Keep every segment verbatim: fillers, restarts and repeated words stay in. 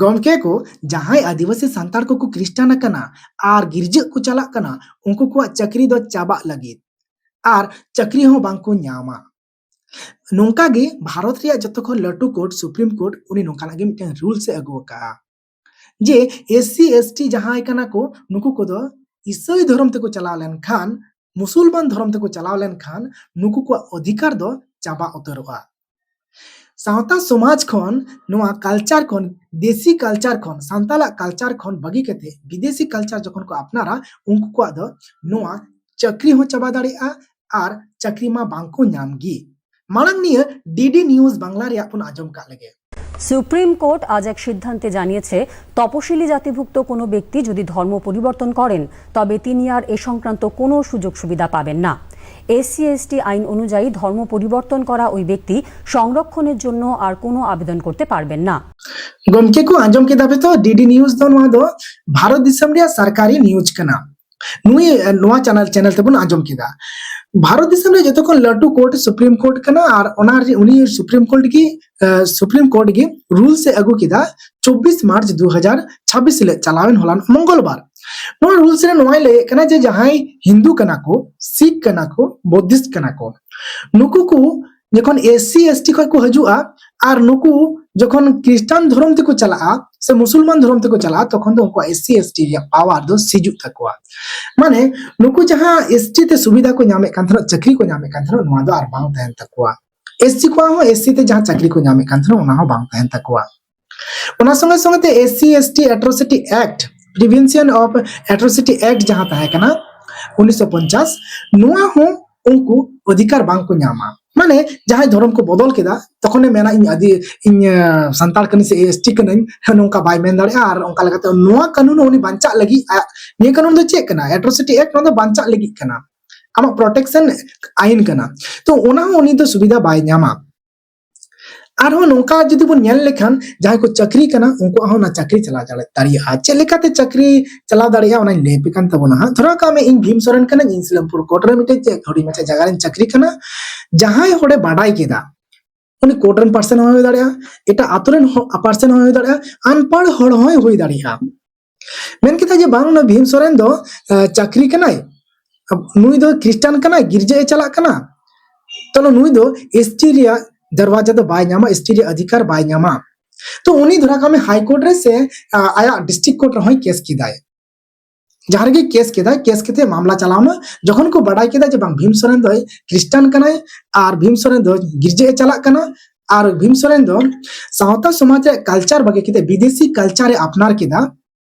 ᱜᱚᱢᱠᱮ ᱠᱚ, ᱡᱟᱦᱟᱸᱭ ᱟᱹᱫᱤᱵᱟᱹᱥᱤ ᱥᱟᱱᱛᱟᱲ ᱠᱚᱠᱚ ᱠᱷᱨᱤᱥᱴᱟᱱ ᱟᱠᱟᱱᱟ ᱟᱨ ᱜᱤᱨᱡᱟᱹᱜ ᱠᱚ ᱪᱟᱞᱟᱜ ᱠᱟᱱᱟ, ᱩᱱᱠᱩ ᱠᱚᱣᱟᱜ ᱪᱟᱹᱠᱨᱤ ᱫᱚ ᱪᱟᱵᱟᱜ ᱞᱟᱹᱜᱤᱫ ᱟᱨ ᱪᱟᱹᱠᱨᱤ ᱦᱚᱸ ᱵᱟᱝ ᱠᱚ ᱧᱟᱢᱟ᱾ ᱱᱚᱝᱠᱟ ᱜᱮ ᱵᱷᱟᱨᱚᱛ ᱨᱮᱭᱟᱜ ᱡᱚᱛᱚ ᱠᱷᱚᱱ ᱞᱟᱹᱴᱩ ᱠᱳᱨᱴ, ᱥᱩᱯᱨᱤᱢ ᱠᱳᱨᱴ, ᱩᱱᱤ ᱱᱚᱝᱠᱟᱱᱟᱜ ᱜᱮ ᱢᱤᱫᱴᱟᱝ ᱨᱩᱞᱥ ᱮ ᱟᱹᱜᱩ ᱟᱠᱟᱫᱼᱟ ᱡᱮ ᱮᱥ ᱥᱤ ᱮᱥ ᱴᱤ ᱡᱟᱦᱟᱸᱭ ᱠᱟᱱᱟ ᱠᱚ, ᱱᱩᱠᱩ ᱠᱚᱫᱚ ᱤᱥᱟᱹᱭ ᱫᱷᱚᱨᱚᱢ ᱛᱮᱠᱚ ᱪᱟᱞᱟᱣ ᱞᱮᱱᱠᱷᱟᱱ, ᱢᱩᱥᱚᱞᱢᱟᱱ ᱫᱷᱚᱨᱚᱢ ᱛᱮᱠᱚ ᱪᱟᱞᱟᱣ ᱞᱮᱱᱠᱷᱟᱱ, ᱱᱩᱠᱩ ᱠᱚᱣᱟᱜ ᱚᱫᱷᱤᱠᱟᱨ ᱫᱚ ᱪᱟᱵᱟ ᱩᱛᱟᱹᱨᱚᱜᱼᱟ᱾ ᱥᱟᱶᱛᱟ ᱥᱚᱢᱟᱡᱽ ᱠᱷᱚᱱ, ᱱᱚᱣᱟ ᱠᱟᱞᱪᱟᱨ ᱠᱷᱚᱱ, ᱫᱮᱥᱤ ᱠᱟᱞᱪᱟᱨ ᱠᱷᱚᱱ, ᱥᱟᱱᱛᱟᱞᱟᱜ ᱠᱟᱞᱪᱟᱨ ᱠᱷᱚᱱ ᱵᱟᱹᱜᱤ ᱠᱟᱛᱮ ᱵᱤᱫᱮᱥᱤ ᱠᱟᱞᱪᱟᱨ ᱡᱚᱠᱷᱚᱱ ᱠᱚ ᱟᱯᱱᱟᱨᱟ, ᱩᱱᱠᱩ ᱠᱚᱣᱟᱜ ᱫᱚ ᱱᱚᱣᱟ ᱪᱟᱹᱠᱨᱤ ᱦᱚᱸ ᱪᱟᱵᱟ ᱫᱟᱲᱮᱭᱟᱜᱼᱟ ᱟᱨ ᱪᱟᱹᱠᱨᱤ ᱢᱟ ᱵᱟᱝ ᱠᱚ ᱧᱟᱢ ᱜᱮ᱾ ᱢᱟᱲᱟᱝ ᱱᱤᱭᱟᱹ ᱰᱤ ᱰᱤ ᱱᱤᱭᱩᱡᱽ ᱵᱟᱝᱞᱟ ᱨᱮᱭᱟᱜ ᱵᱚᱱ ᱟᱸᱡᱚᱢ ᱠᱟᱜ ᱞᱮᱜᱮ᱾ সুপ্রিম কোর্ট আজ এক সিদ্ধান্তে জানিয়েছে, তপশিলি জাতিভুক্ত কোনো ব্যক্তি যদি ধর্ম পরিবর্তন করেন, তবে তিনি আর এ সংক্রান্ত কোনো সুযোগ সুবিধা পাবেন না। এসসি এসটি আইন অনুযায়ী ধর্ম পরিবর্তন করা ওই ব্যক্তি সংরক্ষণের জন্য আর কোনো আবেদন করতে পারবেন না। ᱜᱚᱢᱠᱮ ᱠᱚ, ᱟᱸᱡᱚᱢ ᱠᱮᱫᱟ ᱯᱮ ᱛᱚ, ᱰᱤ ᱰᱤ ᱱᱤᱭᱩᱡᱽ ᱫᱚ ᱱᱚᱣᱟ ᱫᱚ ᱵᱷᱟᱨᱚᱛ ᱫᱤᱥᱚᱢ ᱨᱮᱭᱟᱜ ᱥᱚᱨᱠᱟᱨᱤ ᱱᱤᱭᱩᱡᱽ ᱠᱟᱱᱟ᱾ ᱱᱩᱭ, ᱱᱚᱣᱟ ᱪᱮᱱᱮᱞ, ᱪᱮᱱᱮᱞ ᱛᱮᱵᱚᱱ ᱟᱸᱡᱚᱢ ᱠᱮᱫᱟ᱾ ᱵᱷᱟᱨᱚᱛ ᱫᱤᱥᱚᱢ ᱨᱮ ᱡᱚᱛᱚ ᱠᱷᱚᱱ ᱞᱟᱹᱴᱩ ᱠᱳᱨᱴ ᱥᱩᱯᱨᱤᱢ ᱠᱳᱨᱴ ᱠᱟᱱᱟ ᱟᱨ ᱚᱱᱟ ᱨᱮ ᱩᱱᱤ ᱥᱩᱯᱨᱤᱢ ᱠᱳᱨᱴ ᱜᱮ, ᱥᱩᱯᱨᱤᱢ ᱠᱳᱨᱴ ᱜᱮ ᱨᱩᱞᱥ ᱮ ᱟᱹᱜᱩ ᱠᱮᱫᱟ ᱪᱚᱵᱵᱤᱥ ᱢᱟᱨᱪ ᱫᱩ ᱦᱟᱡᱟᱨ ᱪᱷᱟᱵᱵᱤᱥ ᱦᱤᱞᱳᱜ, ᱪᱟᱞᱟᱣᱮᱱ ᱦᱚᱞᱟᱱ ᱢᱚᱝᱜᱚᱞᱵᱟᱨ᱾ ᱱᱚᱣᱟ ᱨᱩᱞᱥ ᱨᱮ ᱱᱚᱣᱟᱭ ᱞᱟᱹᱭᱮᱫ ᱠᱟᱱᱟ ᱡᱮ ᱡᱟᱦᱟᱸᱭ ᱦᱤᱱᱫᱩ ᱠᱟᱱᱟ ᱠᱚ, ᱥᱤᱠᱷ ᱠᱟᱱᱟ ᱠᱚ, ᱵᱩᱫᱷᱤᱥᱴ ᱠᱟᱱᱟ ᱠᱚ, ᱱᱩᱠᱩ ᱠᱚ ᱡᱚᱠᱷᱚᱱ ᱮᱥ ᱥᱤ ᱮᱥ ᱴᱤ ᱠᱷᱚᱱ ᱠᱚ ᱦᱤᱡᱩᱜᱼᱟ ᱟᱨ ᱱᱩᱠᱩ ᱡᱚᱠᱷᱚᱱ ᱠᱷᱨᱤᱥᱴᱟᱱ ᱫᱷᱚᱨᱚᱢ ᱛᱮᱠᱚ ᱪᱟᱞᱟᱜᱼᱟ ᱥᱮ ᱢᱩᱥᱚᱞᱢᱟᱱ ᱫᱷᱚᱨᱚᱢ ᱛᱮᱠᱚ ᱪᱟᱞᱟᱜᱼᱟ, ᱛᱚᱠᱷᱚᱱ ᱫᱚ ᱩᱱᱠᱩᱣᱟᱜ ᱮᱥ ᱥᱤ ᱮᱥ ᱴᱤ ᱨᱮᱭᱟᱜ ᱯᱟᱣᱟᱨ ᱫᱚ ᱥᱤᱡᱩᱜ ᱛᱟᱠᱚᱣᱟ᱾ ᱢᱟᱱᱮ ᱱᱩᱠᱩ ᱡᱟᱦᱟᱸ ᱮᱥ ᱴᱤ ᱛᱮ ᱥᱩᱵᱤᱫᱷᱟ ᱠᱚ ᱧᱟᱢᱮᱫ ᱠᱟᱱ ᱛᱟᱦᱮᱱᱟ, ᱪᱟᱹᱠᱨᱤ ᱠᱚ ᱧᱟᱢᱮᱫ ᱠᱟᱱ ᱛᱟᱦᱮᱱᱟ, ᱱᱚᱣᱟ ᱫᱚ ᱟᱨ ᱵᱟᱝ ᱛᱟᱦᱮᱱ ᱛᱟᱠᱚᱣᱟ᱾ ᱮᱥ ᱥᱤ ᱠᱚᱣᱟᱜ ᱦᱚᱸ ᱮᱥ ᱥᱤ ᱛᱮ ᱡᱟᱦᱟᱸ ᱪᱟᱹᱠᱨᱤ ᱠᱚ ᱧᱟᱢᱮᱫ ᱠᱟᱱ ᱛᱟᱦᱮᱱᱟ, ᱚᱱᱟ ᱦᱚᱸ ᱵᱟᱝ ᱛᱟᱦᱮᱱ ᱛᱟᱠᱚᱣᱟ᱾ ᱚᱱᱟ ᱥᱚᱸᱜᱮ ᱥᱚᱸᱜᱮ ᱛᱮ S C S T Atrocity Act, Prevention of Atrocity Act ᱡᱟᱦᱟᱸ ᱛᱟᱦᱮᱸ ᱠᱟᱱᱟ ᱩᱱᱤᱥᱥᱚ ᱯᱚᱧᱪᱟᱥ, ᱱᱚᱣᱟ ᱦᱚᱸ ᱩᱱᱠᱩ ᱚᱫᱷᱤᱠᱟᱨ ᱵᱟᱝ ᱠᱚ ᱧᱟᱢᱟ᱾ ᱢᱟᱱᱮ ᱡᱟᱦᱟᱸᱭ ᱫᱷᱚᱨᱚᱢ ᱠᱚ ᱵᱚᱫᱚᱞ ᱠᱮᱫᱟ, ᱛᱚᱠᱷᱚᱱᱮ ᱢᱮᱱᱟ, "ᱤᱧ ᱟᱹᱫᱤ-, ᱤᱧ, ᱟᱸ, ᱥᱟᱱᱛᱟᱲ ᱠᱟᱹᱱᱟᱹᱧ ᱥᱮ ᱮᱥ ᱴᱤ ᱠᱟᱹᱱᱟᱹᱧ, ᱦᱮᱸ, ᱱᱚᱝᱠᱟ ᱵᱟᱭ ᱢᱮᱱ ᱫᱟᱲᱮᱭᱟᱜᱼᱟ᱾ ᱟᱨ ᱚᱱᱠᱟ ᱞᱮᱠᱟᱛᱮ ᱱᱚᱣᱟ ᱠᱟᱹᱱᱩᱱ ᱦᱚᱸ ᱩᱱᱤ ᱵᱟᱧᱪᱟᱜ ᱞᱟᱹᱜᱤᱫ, ᱟᱭᱟᱜ ᱱᱤᱭᱟᱹ ᱠᱟᱹᱱᱩᱱ ᱫᱚ ᱪᱮᱫ ᱠᱟᱱᱟ? Atrocity Act, ᱱᱚᱣᱟ ᱫᱚ ᱵᱟᱧᱪᱟᱜ ᱞᱟᱹᱜᱤᱫ ᱠᱟᱱᱟ, ᱟᱢᱟᱜ ᱯᱨᱚᱴᱮᱠᱥᱚᱱ ᱟᱭᱤᱱ ᱠᱟᱱᱟ᱾ ᱛᱚ ᱚᱱᱟ ᱦᱚᱸ ᱩᱱᱤ ᱫᱚ ᱥᱩᱵᱤᱫᱷᱟ ᱵᱟᱭ ᱧᱟᱢᱟ᱾ ᱟᱨᱦᱚᱸ ᱱᱚᱝᱠᱟ ᱡᱩᱫᱤ ᱵᱚᱱ ᱧᱮᱞ ᱞᱮᱠᱷᱟᱱ, ᱡᱟᱦᱟᱸᱭ ᱠᱚ ᱪᱟᱹᱠᱨᱤ ᱠᱟᱱᱟ, ᱩᱱᱠᱩᱣᱟᱜ ᱦᱚᱸ ᱚᱱᱟ ᱪᱟᱹᱠᱨᱤ ᱪᱟᱞᱟᱣ ᱫᱟᱲᱮ-, ᱫᱟᱲᱮᱭᱟᱜᱼᱟ᱾ ᱪᱮᱫ ᱞᱮᱠᱟᱛᱮ ᱪᱟᱹᱠᱨᱤ ᱪᱟᱞᱟᱣ ᱫᱟᱲᱮᱭᱟᱜᱼᱟ, ᱚᱱᱟᱧ ᱞᱟᱹᱭ ᱟᱯᱮ ᱠᱟᱱ ᱛᱟᱵᱚᱱᱟ ᱦᱟᱸᱜ᱾ ᱫᱷᱚᱨᱟᱣ ᱠᱟᱜ ᱢᱮ, ᱤᱧ ᱵᱷᱤᱢ ᱥᱚᱨᱮᱱ ᱠᱟᱹᱱᱟᱹᱧ, ᱤᱧ ᱥᱤᱞᱟᱢᱯᱩᱨ ᱠᱳᱨᱴ ᱨᱮ ᱢᱤᱫᱴᱮᱡ ᱪᱮᱫ ᱦᱩᱰᱤᱧ ᱢᱟᱪᱷᱟ ᱡᱟᱭᱜᱟ ᱨᱮᱧ ᱪᱟᱹᱠᱨᱤ ᱠᱟᱱᱟ᱾ ᱡᱟᱦᱟᱸᱭ ᱦᱚᱲᱮ ᱵᱟᱰᱟᱭ ᱠᱮᱫᱟ, ᱩᱱᱤ ᱠᱳᱨᱴ ᱨᱮᱱ ᱯᱟᱨᱥᱚᱱ ᱦᱚᱸᱭ ᱦᱩᱭ ᱫᱟᱲᱮᱭᱟᱜᱼᱟ, ᱮᱴᱟᱜ ᱟᱛᱳ ᱨᱮᱱ ᱯᱟᱨᱥᱚᱱ ᱦᱚᱸᱭ ᱦᱩᱭ ᱫᱟᱲᱮᱭᱟᱜᱼᱟ, ᱟᱱᱯᱟᱲ ᱦᱚᱲ ᱦᱚᱸᱭ ᱦᱩᱭ ᱫᱟᱲᱮᱭᱟᱜᱼᱟ᱾ ᱢᱮᱱ ᱠᱮᱫᱟ ᱡᱮ ᱵᱟᱝ, ᱱᱩᱭ ᱵᱷᱤᱢ ᱥᱚᱨᱮᱱ ᱫᱚ ᱪᱟᱹᱠᱨᱤ ᱠᱟᱱᱟᱭ, ᱱᱩᱭ ᱫᱚ ᱠᱷᱨᱤᱥᱴᱟᱱ ᱠᱟᱱᱟᱭ, ᱜᱤᱨᱡᱟᱹ ᱮ ᱪᱟᱞᱟᱜ ᱠᱟᱱᱟ, ᱛᱟᱦᱞᱮ ᱱᱩᱭ ᱫᱚ ᱮᱥᱴᱤ ᱨᱮᱭᱟᱜ ᱫᱟᱨᱣᱟᱡᱟ ᱫᱚ ᱵᱟᱭ ᱧᱟᱢᱟ, ᱮᱥᱴᱤ ᱨᱮᱭᱟᱜ ᱚᱫᱷᱤᱠᱟᱨ ᱵᱟᱭ ᱧᱟᱢᱟ᱾ ᱛᱚ ᱩᱱᱤ ᱫᱷᱚᱨᱟ ᱠᱟᱜ ᱢᱮ ᱦᱟᱭ ᱠᱳᱨᱴ ᱨᱮ ᱥᱮ ᱟᱭᱟᱜ ᱰᱤᱥᱴᱨᱤᱠᱴ ᱠᱳᱨᱴ ᱨᱮᱦᱚᱸᱭ ᱠᱮᱥ ᱠᱮᱫᱟᱭ, ᱡᱟᱦᱟᱸ ᱨᱮᱜᱮ ᱠᱮᱥ ᱠᱮᱫᱟᱭ, ᱠᱮᱥ ᱠᱟᱛᱮ ᱢᱟᱢᱞᱟ ᱪᱟᱞᱟᱣ ᱮᱱᱟ᱾ ᱡᱚᱠᱷᱚᱱ ᱠᱚ ᱵᱟᱰᱟᱭ ᱠᱮᱫᱟ ᱡᱮ ᱵᱟᱝ, ᱵᱷᱤᱢ ᱥᱚᱨᱮᱱ ᱫᱚᱭ ᱠᱷᱨᱤᱥᱴᱟᱱ ᱠᱟᱱᱟᱭ ᱟᱨ ᱵᱷᱤᱢ ᱥᱚᱨᱮᱱ ᱫᱚ ᱜᱤᱨᱡᱟᱹ ᱮ ᱪᱟᱞᱟᱜ ᱠᱟᱱᱟ ᱟᱨ ᱵᱷᱤᱢ ᱥᱚᱨᱮᱱ ᱫᱚ ᱥᱟᱶᱛᱟ ᱥᱚᱢᱟᱡᱽ ᱨᱮᱭᱟᱜ ᱠᱟᱞᱪᱟᱨ ᱵᱟᱹᱜᱤ ᱠᱟᱛᱮ ᱵᱤᱫᱮᱥᱤ ᱠᱟᱞᱪᱟᱨ ᱮ ᱟᱯᱱᱟᱨ ᱠᱮᱫᱟ,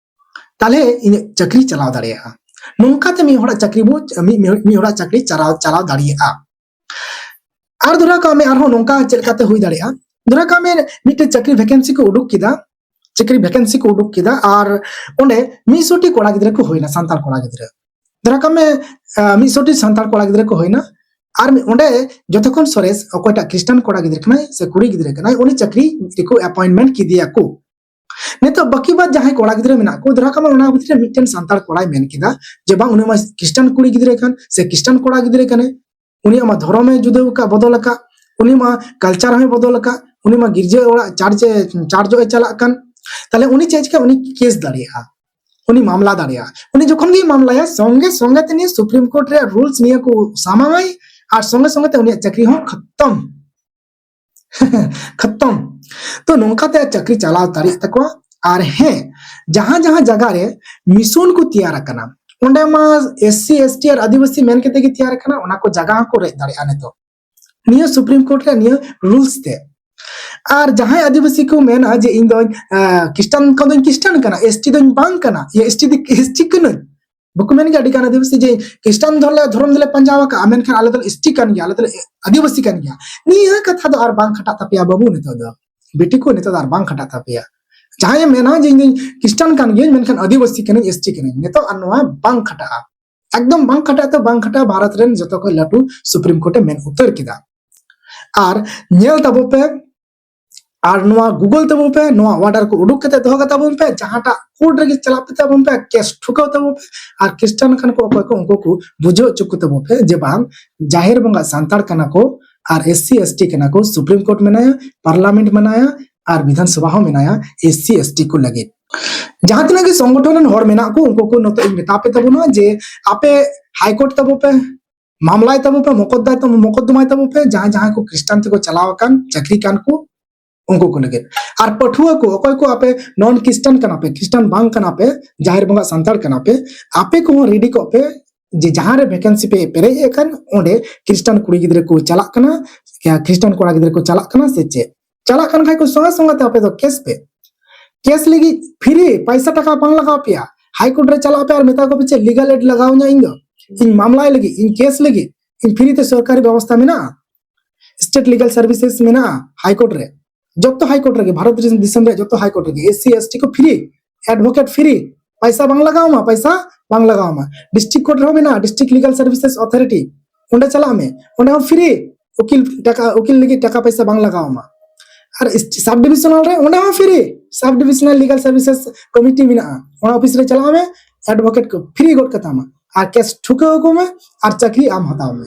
ᱛᱟᱦᱞᱮ ᱤᱧᱟᱹᱜ ᱪᱟᱹᱠᱨᱤ ᱪᱟᱞᱟᱣ ᱫᱟᱲᱮᱭᱟᱜᱼᱟ᱾ ᱱᱚᱝᱠᱟᱛᱮ ᱢᱤᱫ ᱦᱚᱲᱟᱜ ᱪᱟᱹᱠᱨᱤ ᱵᱚ ᱢᱤᱫ ᱢᱤᱫ ᱦᱚᱲᱟᱜ ᱪᱟᱹᱠᱨᱤ ᱪᱟᱞᱟᱣ ᱪᱟᱞᱟᱣ ᱫᱟᱲᱮᱭᱟᱜᱼᱟ᱾ ᱟᱨ ᱫᱷᱚᱨᱟ ᱠᱟᱜ ᱢᱮ ᱟᱨᱦᱚᱸ ᱱᱚᱝᱠᱟ ᱪᱮᱫ ᱞᱮᱠᱟᱛᱮ ᱦᱩᱭ ᱫᱟᱲᱮᱭᱟᱜᱼᱟ, ᱫᱷᱚᱨᱟ ᱠᱟᱜ ᱢᱮ ᱢᱤᱫᱴᱮᱱ ᱪᱟᱹᱠᱨᱤ ᱵᱷᱮᱠᱮᱱᱥᱤ ᱠᱚ ᱩᱰᱩᱠ ᱠᱮᱫᱟ, ᱪᱟᱹᱠᱨᱤ ᱵᱷᱮᱠᱮᱱᱥᱤ ᱠᱚ ᱩᱰᱩᱠ ᱠᱮᱫᱟ ᱟᱨ ᱚᱸᱰᱮ ᱢᱤᱫ ᱥᱚ ᱴᱤ ᱠᱚᱲᱟ ᱜᱤᱫᱽᱨᱟᱹ ᱠᱚ ᱦᱩᱭᱱᱟ, ᱥᱟᱱᱛᱟᱲ ᱠᱚᱲᱟ ᱜᱤᱫᱽᱨᱟᱹ᱾ ᱫᱷᱚᱨᱟ ᱠᱟᱜ ᱢᱮ ᱢᱤᱫ ᱥᱚ ᱴᱤ ᱥᱟᱱᱛᱟᱲ ᱠᱚᱲᱟ ᱜᱤᱫᱽᱨᱟᱹ ᱠᱚ ᱦᱩᱭᱱᱟ, ᱟᱨ ᱚᱸᱰᱮ ᱡᱚᱛᱚ ᱠᱷᱚᱱ ᱥᱚᱨᱮᱥ ᱚᱠᱚᱭᱴᱟᱜ ᱠᱷᱨᱤᱥᱴᱟᱱ ᱠᱚᱲᱟ ᱜᱤᱫᱽᱨᱟᱹ ᱠᱟᱱᱟᱭ ᱥᱮ ᱠᱩᱲᱤ ᱜᱤᱫᱽᱨᱟᱹ ᱠᱟᱱᱟᱭ, ᱩᱱᱤ ᱪᱟᱹᱠᱨᱤ ᱨᱮᱠᱚ ᱮᱯᱚᱭᱮᱱᱴᱢᱮᱱᱴ ᱠᱮᱫᱮᱭᱟ ᱠᱚ᱾ ᱱᱤᱛᱚᱜ ᱵᱟᱹᱠᱤ ᱵᱟᱫ ᱡᱟᱦᱟᱸᱭ ᱠᱚᱲᱟ ᱜᱤᱫᱽᱨᱟᱹ ᱢᱮᱱᱟᱜ ᱠᱚ, ᱫᱷᱚᱨᱟ ᱠᱟᱜ ᱢᱮ ᱚᱱᱟ ᱵᱷᱤᱛᱨᱤ ᱨᱮ ᱢᱤᱫᱴᱮᱱ ᱥᱟᱱᱛᱟᱲ ᱠᱚᱲᱟᱭ ᱢᱮᱱ ᱠᱮᱫᱟ ᱡᱮ ᱵᱟᱝ, ᱩᱱᱤ ᱢᱟ ᱠᱷᱨᱤᱥᱴᱟᱱ ᱠᱩᱲᱤ ᱜᱤᱫᱽᱨᱟᱹ ᱠᱟᱱ ᱥᱮ ᱠᱷᱨᱤᱥᱴᱟᱱ ᱠᱚᱲᱟ ᱜᱤᱫᱽᱨᱟᱹ ᱠᱟᱱᱟᱭ, ᱩᱱᱤᱭᱟᱜ ᱢᱟ ᱫᱷᱚᱨᱚᱢᱮ ᱡᱩᱫᱟᱹ ᱟᱠᱟᱫ, ᱵᱚᱫᱚᱞ ᱟᱠᱟᱫ, ᱩᱱᱤ ᱢᱟ ᱠᱟᱞᱪᱟᱨ ᱦᱚᱸᱭ ᱵᱚᱫᱚᱞ ᱟᱠᱟᱫ, ᱩᱱᱤ ᱢᱟ ᱜᱤᱨᱡᱟᱹ ᱚᱲᱟᱜ ᱪᱟᱨᱪ ᱮ ᱪᱟᱨᱪ ᱡᱚᱜ ᱮ ᱪᱟᱞᱟᱜ ᱠᱟᱱ, ᱛᱟᱦᱞᱮ ᱩᱱᱤ ᱪᱮᱫ ᱪᱤᱠᱟ? ᱩᱱᱤ ᱠᱮᱥ ᱫᱟᱲᱮᱭᱟᱜᱼᱟ, ᱩᱱᱤ ᱢᱟᱢᱞᱟ ᱫᱟᱲᱮᱭᱟᱜᱼᱟ᱾ ᱩᱱᱤ ᱡᱚᱠᱷᱚᱱ ᱜᱮᱭ ᱢᱟᱢᱞᱟᱭᱟ, ᱥᱚᱸᱜᱮ ᱥᱚᱸᱜᱮ ᱛᱮ ᱱᱤᱭᱟᱹ ᱥᱩᱯᱨᱤᱢ ᱠᱳᱨᱴ ᱨᱮᱭᱟᱜ ᱨᱩᱞᱥ ᱱᱤᱭᱟᱹ ᱠᱚ ᱥᱟᱢᱟᱝᱟᱭ ᱟᱨ ᱥᱚᱸᱜᱮ ᱥᱚᱸᱜᱮ ᱛᱮ ᱩᱱᱤᱭᱟᱜ ᱪᱟᱹᱠᱨᱤ ᱦᱚᱸ ᱠᱷᱚᱛᱚᱢ᱾ ᱠᱷᱚᱛᱚᱢ᱾ ᱛᱚ ᱱᱚᱝᱠᱟᱛᱮ ᱪᱟᱹᱠᱨᱤ ᱪᱟᱞᱟᱣ ᱫᱟᱲᱮᱭᱟᱜ ᱛᱟᱠᱚᱣᱟ᱾ ᱟᱨ ᱦᱮᱸ, ᱡᱟᱦᱟᱸ ᱡᱟᱦᱟᱸ ᱡᱟᱭᱜᱟ ᱨᱮ ᱢᱤᱥᱚᱱ ᱠᱚ ᱛᱮᱭᱟᱨ ᱟᱠᱟᱱᱟ, ᱚᱸᱰᱮ ᱢᱟ ᱮᱥ ᱥᱤ, ᱮᱥ ᱴᱤ ᱟᱨ ᱟᱹᱫᱤᱵᱟᱹᱥᱤ ᱢᱮᱱ ᱠᱟᱛᱮ ᱜᱮ ᱛᱮᱭᱟᱨ ᱟᱠᱟᱱᱟ, ᱚᱱᱟ ᱠᱚ ᱡᱟᱭᱜᱟ ᱦᱚᱸᱠᱚ ᱨᱮᱡ ᱫᱟᱲᱮᱭᱟᱜᱼᱟ ᱱᱤᱛᱚᱜ ᱱᱤᱭᱟᱹ ᱥᱩᱯᱨᱤᱢ ᱠᱳᱨᱴ ᱨᱮ ᱱᱤᱭᱟᱹ ᱨᱩᱞᱥ ᱛᱮ᱾ ᱟᱨ ᱡᱟᱦᱟᱸᱭ ᱟᱹᱫᱤᱵᱟᱹᱥᱤ ᱠᱚ ᱢᱮᱱᱟ ᱡᱮ ᱤᱧ ᱫᱚᱧ, ᱟᱸ, ᱠᱷᱨᱤᱥᱴᱟᱱ ᱠᱷᱚᱱ ᱫᱚᱧ ᱠᱷᱨᱤᱥᱴᱟᱱ ᱠᱟᱱᱟ, ᱮᱥ ᱴᱤ ᱫᱚᱧ ᱵᱟᱝ ᱠᱟᱱᱟ, ᱤᱭᱟᱹ, ᱮᱥ ᱴᱤ ᱫᱚ, ᱮᱥ ᱴᱤ ᱠᱟᱹᱱᱟᱹᱧ, ᱵᱟᱠᱚ ᱢᱮᱱ ᱜᱮᱭᱟ ᱟᱹᱰᱤ ᱜᱟᱱ ᱟᱹᱫᱤᱵᱟᱹᱥᱤ ᱡᱮ ᱠᱷᱨᱤᱥᱴᱟᱱ ᱫᱷᱚᱨᱚᱢ ᱞᱮ, ᱫᱷᱚᱨᱚᱢ ᱫᱚᱞᱮ ᱯᱟᱸᱡᱟ ᱟᱠᱟᱫᱼᱟ, ᱢᱮᱱᱠᱷᱟᱱ ᱟᱞᱮ ᱫᱚᱞᱮ ᱮᱥ ᱴᱤ ᱠᱟᱱ ᱜᱮᱭᱟ, ᱟᱞᱮ ᱫᱚᱞᱮ ᱟᱹᱫᱤᱵᱟᱹᱥᱤ ᱠᱟᱱ ᱜᱮᱭᱟ᱾ ᱱᱤᱭᱟᱹ ᱠᱟᱛᱷᱟ ᱫᱚ ᱟᱨ ᱵᱟᱝ ᱠᱷᱟᱴᱟᱜ ᱛᱟᱯᱮᱭᱟ ᱵᱟᱹᱵᱩ, ᱱᱤᱛᱚᱜ ᱫᱚ ᱵᱤᱴᱤ ᱠᱚ, ᱱᱤᱛᱚᱜ ᱫᱚ ᱟᱨ ᱵᱟᱝ ᱠᱷᱟᱴᱟᱜ ᱛᱟᱯᱮᱭᱟ᱾ ᱡᱟᱦᱟᱸᱭᱮ ᱢᱮᱱᱟ ᱡᱮ ᱤᱧ ᱫᱚᱧ ᱠᱷᱨᱤᱥᱴᱟᱱ ᱠᱟᱱ ᱜᱤᱭᱟᱹᱧ ᱢᱮᱱᱠᱷᱟᱱ ᱟᱹᱫᱤᱵᱟᱹᱥᱤ ᱠᱟᱹᱱᱟᱹᱧ, ᱮᱥ ᱴᱤ ᱠᱟᱹᱱᱟᱹᱧ, ᱱᱤᱛᱚᱜ ᱟᱨ ᱱᱚᱣᱟ ᱵᱟᱝ ᱠᱷᱟᱴᱟᱜᱼᱟ, ᱮᱠᱫᱚᱢ ᱵᱟᱝ ᱠᱷᱟᱴᱟᱜᱼᱟ᱾ ᱛᱚ ᱵᱟᱝ ᱠᱷᱟᱴᱟᱜᱼᱟ, ᱵᱷᱟᱨᱚᱛ ᱨᱮᱱ ᱡᱚᱛᱚ ᱠᱷᱚᱱ ᱞᱟᱹᱴᱩ ᱥᱩᱯᱨᱤᱢ ᱠᱳᱨᱴ ᱮ ᱢᱮᱱ ᱩᱛᱟᱹᱨ ᱠᱮᱫᱟ᱾ ᱟᱨ ᱧᱮᱞ ᱛᱟᱵᱚ ᱯᱮ, ᱟᱨ ᱱᱚᱣᱟ ᱜᱩᱜᱚᱞ ᱛᱟᱵᱚ ᱯᱮ, ᱱᱚᱣᱟ ᱚᱨᱰᱟᱨ ᱠᱚ ᱩᱰᱩᱠ ᱠᱟᱛᱮ ᱫᱚᱦᱚ ᱠᱟᱛᱟ ᱵᱚᱱ ᱯᱮ᱾ ᱡᱟᱦᱟᱸᱴᱟᱜ ᱠᱳᱨᱴ ᱨᱮᱜᱮ ᱪᱟᱞᱟᱜ ᱯᱮ ᱛᱟᱵᱚᱱ ᱯᱮ, ᱠᱮᱥ ᱴᱷᱩᱠᱟᱹᱣ ᱛᱟᱵᱚᱱ ᱯᱮ᱾ ᱟᱨ ᱠᱷᱨᱤᱥᱴᱟᱱ ᱠᱷᱟᱱ ᱠᱚ ᱚᱠᱚᱭ ᱠᱚ, ᱩᱱᱠᱩ ᱠᱚ ᱵᱩᱡᱷᱟᱹᱣ ᱦᱚᱪᱚ ᱠᱚ ᱛᱟᱵᱚᱱ ᱯᱮ ᱡᱮ ᱵᱟᱝ, ᱡᱟᱦᱮᱨ ᱵᱚᱸᱜᱟ ᱥᱟᱱᱛᱟᱲ ᱠᱟᱱᱟ ᱠᱚ, ᱟᱨ ᱮᱥ ᱥᱤ ᱮᱥ ᱴᱤ ᱠᱟᱱᱟ ᱠᱚ, ᱥᱩᱯᱨᱤᱢ ᱠᱳᱨᱴ ᱢᱮᱱᱟᱭᱟ, ᱯᱟᱨᱞᱟᱢᱮᱱᱴ ᱢᱮᱱᱟᱭᱟ, ᱟᱨ ᱵᱤᱫᱷᱟᱱ ᱥᱚᱵᱷᱟ ᱦᱚᱸ ᱢᱮᱱᱟᱭᱟ ᱮᱥ ᱥᱤ ᱮᱥ ᱴᱤ ᱠᱚ ᱞᱟᱹᱜᱤᱫ᱾ ᱡᱟᱦᱟᱸ ᱛᱤᱱᱟᱹᱜ ᱜᱮ ᱥᱚᱝᱜᱚᱴᱷᱚᱱ ᱨᱮᱱ ᱦᱚᱲ ᱢᱮᱱᱟᱜ ᱠᱚ, ᱩᱱᱠᱩ ᱠᱚ ᱱᱤᱛᱚᱜ ᱤᱧ ᱢᱮᱛᱟ ᱯᱮ ᱛᱟᱵᱚᱱᱟ ᱡᱮ ᱟᱯᱮ ᱦᱟᱭ ᱠᱳᱨᱴ ᱛᱟᱵᱚ ᱯᱮ, ᱢᱟᱢᱞᱟᱭ ᱛᱟᱵᱚ ᱯᱮ, ᱢᱚᱠᱚᱫᱫᱟᱭ ᱛᱟᱵᱚ, ᱢᱚᱠᱚᱫᱫᱚᱢᱟᱭ ᱛᱟᱵᱚ ᱯᱮ, ᱡᱟᱦᱟᱸᱭ ᱡᱟᱦᱟᱸᱭ ᱠᱚ ᱠᱷᱨᱤᱥᱴᱟᱱ ᱛᱮᱠᱚ ᱪᱟᱞᱟᱣ ᱟᱠᱟᱱ, ᱪᱟᱹᱠᱨᱤ ᱠᱟᱱ ᱠᱚ, ᱩᱱᱠᱩ ᱠᱚ ᱞᱟᱹᱜᱤᱫ᱾ ᱟᱨ ᱯᱟᱹᱴᱷᱩᱣᱟᱹ ᱠᱚ, ᱚᱠᱚᱭ ᱠᱚ ᱟᱯᱮ ᱱᱚᱱ ᱠᱷᱨᱤᱥᱴᱟᱱ ᱠᱟᱱᱟ ᱯᱮ, ᱠᱷᱨᱤᱥᱴᱟᱱ ᱵᱟᱝ ᱠᱟᱱᱟ ᱯᱮ, ᱡᱟᱦᱮᱨ ᱵᱚᱸᱜᱟ ᱥᱟᱱᱛᱟᱲ ᱠᱟᱱᱟ ᱯᱮ, ᱟᱯᱮ ᱠᱚᱦᱚᱸ ᱨᱮᱰᱤ ᱠᱚᱜ ᱯᱮ ᱡᱮ ᱡᱟᱦᱟᱸ ᱨᱮ ᱵᱷᱮᱠᱮᱱᱥᱤ ᱯᱮ ᱯᱮᱨᱮᱡ ᱮᱫ ᱠᱟᱱ, ᱚᱸᱰᱮ ᱠᱷᱨᱤᱥᱴᱟᱱ ᱠᱩᱲᱤ ᱜᱤᱫᱽᱨᱟᱹ ᱠᱚ ᱪᱟᱞᱟᱜ ᱠᱟᱱᱟ, ᱠᱷᱨᱤᱥᱴᱟᱱ ᱠᱚᱲᱟ ᱜᱤᱫᱽᱨᱟᱹ ᱠᱚ ᱪᱟᱞᱟᱜ ᱠᱟᱱᱟ ᱥᱮ ᱪᱮᱫ? ᱪᱟᱞᱟᱜ ᱠᱟᱱ ᱠᱷᱟᱡ ᱠᱚ ᱥᱚᱸᱜᱮ ᱥᱚᱸᱜᱮ ᱛᱮ ᱟᱯᱮ ᱫᱚ ᱠᱮᱥ ᱯᱮ᱾ ᱠᱮᱥ ᱞᱟᱹᱜᱤᱫ ᱯᱷᱨᱤ, ᱯᱟᱭᱥᱟ ᱴᱟᱠᱟ ᱵᱟᱝ ᱞᱟᱜᱟᱣ ᱯᱮᱭᱟ᱾ ᱦᱟᱭ ᱠᱳᱨᱴ ᱨᱮ ᱪᱟᱞᱟᱜ ᱯᱮ ᱟᱨ ᱢᱮᱛᱟ ᱠᱚᱯᱮ ᱪᱮᱫ ᱞᱤᱜᱟᱞ ᱮᱰ ᱞᱟᱜᱟᱣ ᱤᱧᱟ, ᱤᱧ ᱫᱚ ᱤᱧ ᱢᱟᱢᱞᱟᱭ ᱞᱟᱹᱜᱤᱫ, ᱤᱧ ᱠᱮᱥ ᱞᱟᱹᱜᱤᱫ, ᱤᱧ ᱯᱷᱨᱤ ᱛᱮ ᱥᱚᱨᱠᱟᱨᱤ ᱵᱮᱵᱚᱥᱛᱷᱟ ᱢᱮᱱᱟᱜᱼᱟ, ᱥᱴᱮᱴ ᱞᱤᱜᱟᱞ ᱥᱟᱨᱵᱷᱤᱥᱮᱥ ᱢᱮᱱᱟᱜᱼᱟ ᱦᱟᱭ ᱠᱳᱨᱴ ᱨᱮ, ᱡᱚᱛᱚ ᱦᱟᱭ ᱠᱳᱨᱴ ᱨᱮᱜᱮ, ᱵᱷᱟᱨᱚᱛ ᱫᱤᱥᱚᱢ ᱨᱮᱭᱟᱜ ᱡᱚᱛᱚ ᱦᱟᱭ ᱠᱳᱨᱴ ᱨᱮᱜᱮ ᱮᱥ ᱥᱤ ᱮᱥ ᱴᱤ ᱠᱚ ᱯᱷᱨᱤ, ᱮᱰᱵᱷᱳᱠᱮᱴ ᱯᱷᱨᱤ, ᱯᱟᱭᱥᱟ ᱵᱟᱝ ᱞᱟᱜᱟᱣ ᱟᱢᱟ, ᱯᱟᱭᱥᱟ ᱵᱟᱝ ᱞᱟᱜᱟᱣ ᱟᱢᱟ᱾ ᱰᱤᱥᱴᱨᱤᱠᱴ ᱠᱳᱨᱴ ᱨᱮᱦᱚᱸ ᱢᱮᱱᱟᱜᱼᱟ, ᱰᱤᱥᱴᱨᱤᱠᱴ ᱞᱤᱜᱟᱞ ᱥᱟᱨᱵᱷᱤᱥᱮᱥ ᱚᱛᱷᱚᱨᱤᱴᱤ, ᱚᱸᱰᱮ ᱪᱟᱞᱟᱜ ᱢᱮ, ᱚᱸᱰᱮ ᱦᱚᱸ ᱯᱷᱨᱤ᱾ ᱩᱠᱤᱞ ᱴᱟᱠᱟ, ᱩᱠᱤᱞ ᱞᱟᱹᱜᱤᱫ ᱴᱟᱠᱟ ᱯᱚᱭᱥᱟ ᱵᱟᱝ ᱞᱟᱜᱟᱣ ᱟᱢᱟ᱾ ᱟᱨ ᱥᱟᱵ ᱰᱤᱵᱤᱥᱚᱱᱟᱞ ᱨᱮ, ᱚᱸᱰᱮ ᱦᱚᱸ ᱯᱷᱨᱤ᱾ ᱥᱟᱵ ᱰᱤᱵᱤᱥᱚᱱᱟᱞ ᱞᱤᱜᱟᱞ ᱥᱟᱨᱵᱷᱤᱥᱮᱥ ᱠᱚᱢᱤᱴᱤ ᱢᱮᱱᱟᱜᱼᱟ, ᱚᱱᱟ ᱚᱯᱷᱤᱥ ᱨᱮ ᱪᱟᱞᱟᱜ ᱢᱮ, ᱮᱰᱵᱷᱳᱠᱮᱴ ᱠᱚ ᱯᱷᱨᱤ ᱜᱚᱫ ᱠᱟᱛᱟᱢᱟ᱾ ᱟᱨ ᱠᱮᱥ ᱴᱷᱩᱠᱟᱹᱣ ᱟᱠᱚ ᱢᱮ ᱟᱨ ᱪᱟᱹᱠᱨᱤ ᱟᱢ ᱦᱟᱛᱟᱣ ᱢᱮ᱾